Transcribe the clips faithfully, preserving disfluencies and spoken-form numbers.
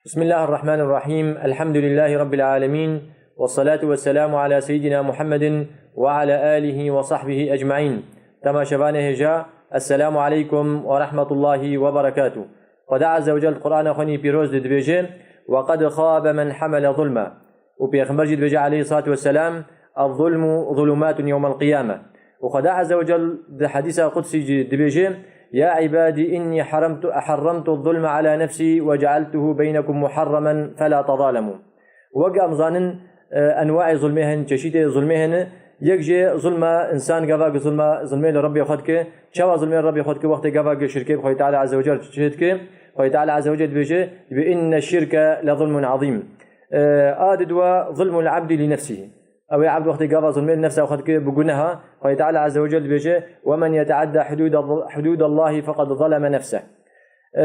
بسم الله الرحمن الرحيم. الحمد لله رب العالمين. والصلاة والسلام على سيدنا محمد وعلى آله وصحبه أجمعين. Temaşevanê hêja, Esselamu aleykum ve rahmetullahi ve berekatuh. Xweda Azze ve Celle Qur'ana xwe nî pîroz de dibêje, "Ve qad xabe men hamele zulma." Û Pêxember jî dibêje aleyhissalatu vesselam, "Ez-zulmu zulumatun yewmel qiyame." Û Xweda Azze ve Celle di hedîsa qudsî jî dibêje, "Ya ibadî inni haramtu, harramtu zulme ala nefsî ve cealtuhu beynekum muharramen fela tezalemu." Wek em zanin, e, enwaê zulmê hene, çeşîtê zulmê hene. Yek jê zulma însan gava ki zulma, zulmê li Rebbê xwe dike. Çawa zulmê li Rebbê xwe dike? Wextê gava ki şirkê bi Xwedê Teala Azze ve Celle çi dike? Xwedê Teala Azze ve Celle dibêje, dibê, "Inne şirke le zulmun azîm." E, a didwa zulmul abdî li nefsî. Ew ê ebd wextê gava zulmê li nefsa xwe dike bi guneha, Xwedê Teala Azze ve Celle dibêje, "Ve men yeteadda hudûda-, hudûdallahi feqad zaleme nefseh."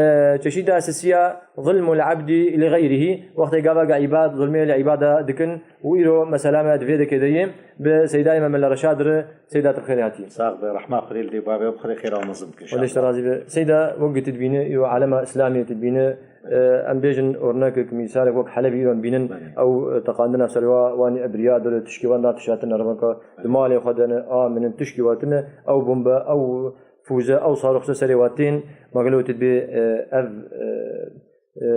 E, çeşîda sisiya zulmul abdî li xeyrihî, wextê gava ga îbad zulmê li îbada dikin û îro mesela me di vê dekê de yê bi Seydayê me Mela Reşad re. Seyda, tu bi xêrê hatî. Sax be, rehma Xwedê li dê bavê, bi Xwedê xêra û mezin bikin, Xwedê ji te inşallah. Razî be. Seyda, wek tu dibîne, îro alema Îslamê tu dibîne, e, em bêjin ornekek, mîsalek wek Helebî îro em bînin, Belê. ew, e, teqandina ser wa, wanî ebriya dore, tişkê wan da tişatine, revaka di malê xwe de ne, a minin tişkê wa tine, ew bombe, ew fûze, ew saroxse serê wa tên, ma gelo tu dibê, e, ev, e, e,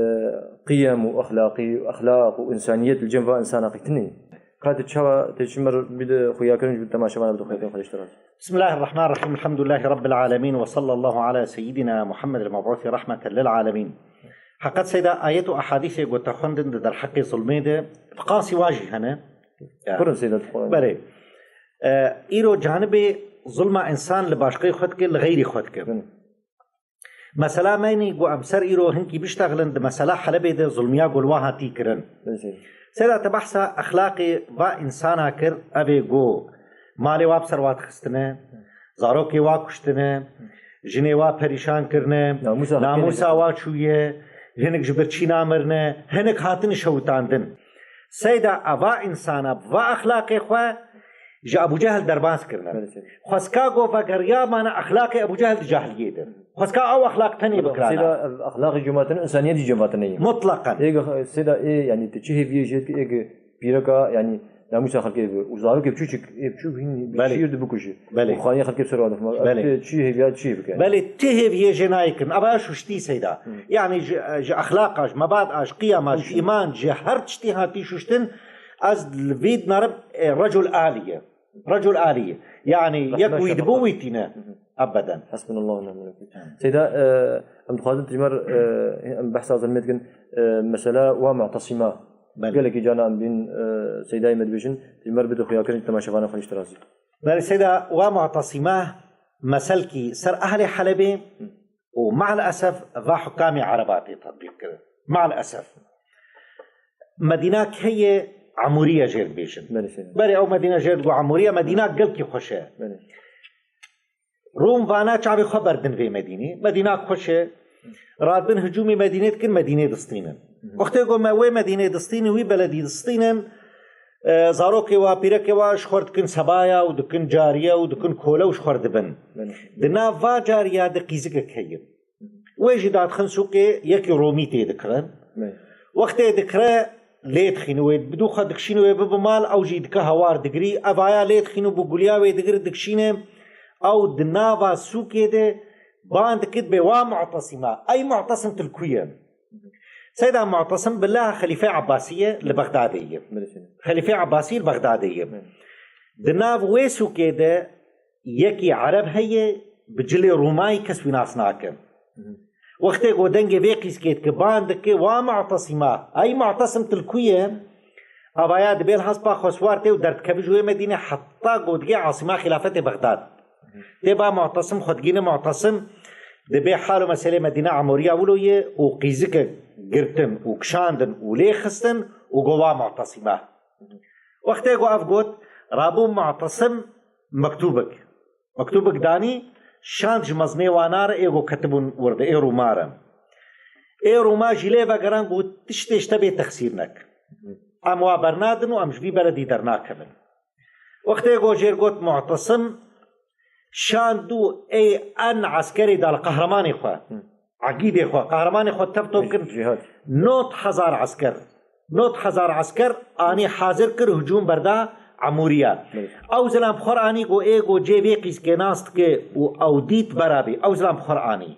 qiyem û exlaqî, exlaq û însaniyet li cem va însana qîtine. Ka tu çawa, tu çi mir bide xuyakirin ji temaşevan bide xuyakirin xwe ji te re. بسم الله الرحمن الرحيم. الحمد لله رب العالمين وصلى الله على سيدنا محمد المبعوث رحمة للعالمين. Heqet Seyda, ayet û ehadîsê ku te xwendin di derheqê zulmê de, bi qasî wa jî hene. Ya. Kurin Seyda, tu xwe. Belê. E, îro canibê zulma însan li başqê xwe dike, li xeyrî xwe dike. Kurin. Mesela me nî ku em ser îro hinkî biştexilin, di mesela Helebê de zulmiya ku li wa hatî kirin. Belê. Seyda, te behsa exlaqê va însana kir, ev ê ku malê wa bi ser wa dixistine, zarokê wa kuştine, jinê wa perîşan kirine, Namûsa xwe namûsa têne. wa çûye, hinek ji birçî namirine, hinek hatine şewitandin. Seyda, eva însana bi va exlaqê xwe ji Ebû Cehil derbas kirine. Belê, seyda. Xwezka ku vegeriya mane exlaqê Ebû Cehil di cahiliyê de. Xwezka ew exlaq tenê bikirana. Seyda, ev exlaqê cematin, însaniyetî cematin ye. Mutlaqan. Êg, seyda, ê, yanî tu çi hêviyê jê dikî, êg pîreka, yanî namûsa xelkê bi û zarokê biçûçik, ê biçûk hîn bi Belê. şîr di bikujî. Belê. Û xaniyê xelkê bi ser wa dixin. Belê. Tu çi hêviya çi bike? Belê, tu hêviyê jê nayê kirin. Ava ya şuştî Seyda. Hı. Yanî ji, ji exlaqa, ji mebada, ji qiyama, ji Şuştî. îman, ji her tiştî hatî şuştin. Ez li vî dinarim, e, recul alî ye. Recul alî ye. Yanî Rehme yek wî şefaqat. dibo wî tîne. Hı hı. Ebeden. Hasbunallah ve ni'mel wekîl. Hı. Seyda, e, em dixwazin tu ji me re, e, em behsa zilmê dikin, e, mesela wa Mu'tesîma. Belê. Gelekî cana em bîn, e, Seydayê me dibêjin, tu ji me re bide xuyakirin, temaşevana xwe ji te razî. Belê Seyda, wa Mu'tesîma meselkî ser ehlê Helebê Hı. û me'l esef va hukamê Ereba tê tetbîq kirin. Me'l esef. Medîna kê ye, Emûriye jê dibêjin. Belê Seyda. Berê ew Medîna jê digo Emûriye, Medîna gelkî xweş e. Belê. Rûm vana çavê xwe berdin vê Medînê. Medîna xweş e. Radibin hicûmê Medînê dikin, Medînê distînin. Hı hı. Wextê ku me wê Medînê distînin, wî beledî distînin, e, zarokê wa, pîrekê wa ji xwe dikin sebaya û dikin cariye û dikin kole û ji xwe dibin. Belê. Di nav va cariya de qîzikek heye. Wê jî dadixin sûkê, yekî Romî tê dikirin. Belê. Wextê dikire, lê dixîne wê, bi dû xwe dikişîne wê bibe mal, ew jî dike hawar digirî, evaya lê dixîne û bi guliya wê digir dikişîne, ew di nava sûkê de ban dikit bê wa Mu'tesîma, ey Mu'tesim tu li ku ye? Seyda Mu'tesim bila Xelîfê Ebbasî ye, li Bexdadê ye. Belê. Xelîfê Ebbasî li Bexdadê ye. Belê. Di nav wê sûkê de yekî Ereb heye, bi cilê Rûmayî kes wî nas nake. Hı hı. Wextê ku dengê vê qîzkê dike, ban dike, wa Mu'tesîma, ey Mu'tesim tu li ku ye? Avaya dibê li hespa xwe siwar tê û derdikeve ji wê Medînê heta ku digê asîma xîlafetê Bexdad. Hı hı. Tê ba Mu'tesim xwe digîne Mu'tesim, dibê hal û meselê Medîna Emûriya wilo ye û qîzikek girtin û kişandin û lê xistin û go wa Mu'tesîma. Hı hı. Wextê ku ev got, rabû Mu'tesim mektûbek. Mektûbek danî, şand ji mezinê wana re ê ku ketibûn wir de, ê Rûma re. Ê Rûma jî lê vegeran got, tiştê ji te bê texsîr nek. Em wa bernadin û em ji vî beledî dernakevin. Wextê ku jêr got Mu'tesim, şand û ê en eskerê da li qehremanê xwe. Hı. egîdê xwe, qehremanê xwe tev top kirin. Cîhad. Nod hezar esker. Nod hezar esker anî hazir kir, hicûm berda Emûriya. Belê. Ew zilam xwe anî, got ê, got cê vê qîzkê nas dike û ew dît berabî. Ew zilam xwe anî.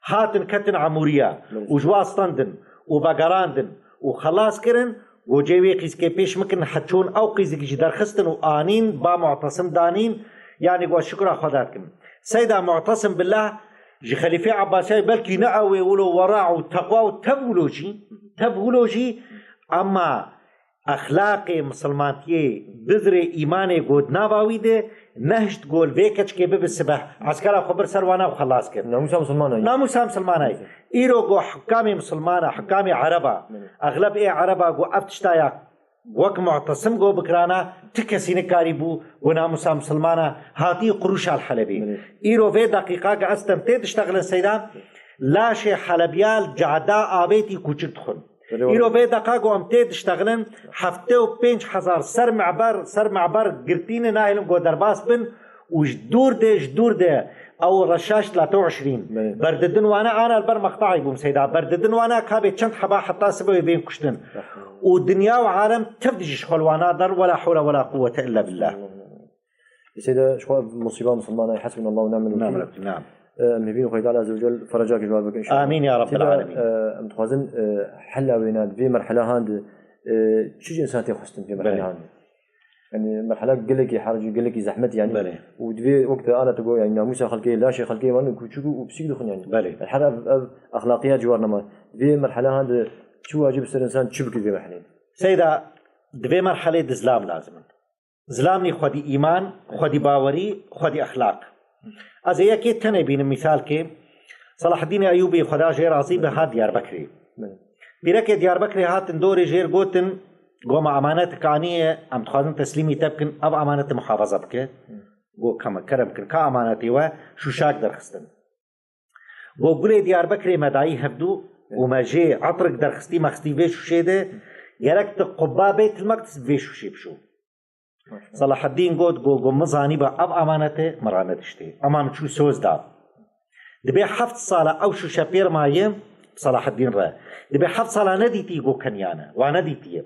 Hatin ketin Emûriya. Belê. Û ji wa stendin û vegerandin û xelas kirin. Got cê wê qîzkê pêş min kirin, heçûn ew qîzikî jî derxistin û anîn, ba Mu'tesim danîn, yanî got şukra Xweda dikin. Seyda Mu'tesim billah ji Xelîfê Ebbasiyayê belkî ne ew ê wilo wera û teqwa û tev wilo jî, tev wilo jî, ema exlaqê misilmantiyê, bizrê îmanê got nava wî de, nehişt got vê keçikê bibe sibeh, eskera xwe bir ser wana û xelas kir. Namûsa misilmana yî. Namûsa misilmana yî. Îro go hikamê misilmana, hikamê ereba, Belê. Exleb ê ereba go ev tişta ya wek Mu'tesim go bikirana, ti kesî nikarî bû, go namûsa misilmana hatî qurûşa li Helebê. Belê. Îro vê deqîqa ge ez tem tê diştexilin seyda, laşê Helebiya li cehda avêtî kûçik dixwin. Belê, Îro belê. Vê deqa go em tê diştexilin, heftê û pênc hezar ser me'ber, ser me'ber girtîne nahêlin go derbas bin, û ji dûr de, ji dûr de, ew reşaş telate û eşrîn. Belê. Berdidin wana ana li ber mextahî bûm seyda. Berdidin wana kabê çend heba heta sibê wê bên kuştin. Û dinya û alem tev dijî ji xwe li wana der, wela hewle wela quwwete illa billah. Seyda, ji xwe musîba misilmana, hasbunallahu ve ni'mel wekîl. Nam, nam. Em hêvîn Xwedê Teala Azze ve Cel ferecakê ji wan bike inşallah. Amîn ya Rabbel Seyda, alemin. E, em dixwazin, e, hela wêna di vê merhela han de, e, çi ji însan tê xwestin vê merhela Belê. han de? Yani merhela gelekî hercî, gelekî zehmet yani. Belê. Û divê wek te ana tu go yani namûsa xelkê, laşê xelkê wan kûçik û pisîk dixwin yani. Belê. Her ev, ev exlaqiyat ji war nema. Divê merhela han de çi wacib ser insan çi bikir vê merhelê? Seyda, divê merhelê di zilam lazim in. Zilamnî xwedî îman, xwedî bawerî, xwedî exlaq. Ez ê yekê tenê bînim mîsalkê. Selaheddînê Eyûbî Xweda jê razî be hat Diyarbekirê. Belê. Pîrekê Diyarbekirê hatin dorê jêr gotin, go me amanetik aniye, em dixwazin teslîmî te bikin, ev amanetê muhafaza bike. Go keme, kerem kin, ka amanetê we şûşak derxistin. Go gulê Diyarbekirê me dayî hevdû û me jê etrik derxistî, me xistî vê şûşê de, gerek tu qubba Beytil Meqdis bi vê şûşê bişo. Selaheddîn got, go, go min zanîba ev amanete, min ranediştê. Ema min çû soz da. Dibê heft sala ew şûşe pêr maye Selaheddîn re. Dibê heft sala nedîtî go keniyane. Wa nedîtiye.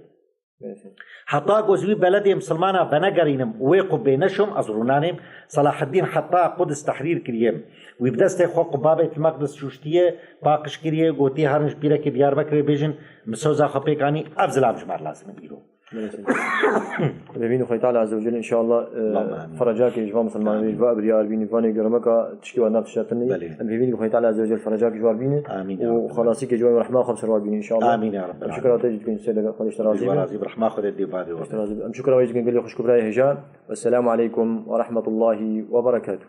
Heta go ez wî beledê misilmana venegerînim û wê qubbê neşom, ez rûnanêm. Selaheddîn heta Qudis tehrîr kiriye. Wî bi destê xwe qubba Beytil Meqdis şûştiye, paqij kiriye, gotiye herin ji pîrekê Diyarbekirê bêjin, min soza xwe pêk anî, ev zilam ji me re lazim e îro. Em hêvîn Xwedê Teala Azze ve Celle inşallah, e, Allahümme amîn. Ferecakê ji van misilmanê, Amîn. Ji van biriyar bînî, vanê germeka tiştê wan nav tişta tinî. Belê. Em hêvîn Xwedê Teala Azze ve Celle ferecakê ji wan bînî. Amîn ya Û Rabbel xelasîkê ji wan rehma xwe bi ser wan bînî inşallah. Amîn ya Rabbel Em şukra alemin. te jî dikin, Seyda, Xwedê ji te razî Xwedê be. Razî be, rehma Xwedê dê badê we. Xwedê razî be. Em şukra we jî dikin gelê xwişk û birayê hêja. Wesselamu aleykum ve rahmetullahi ve berekatuh.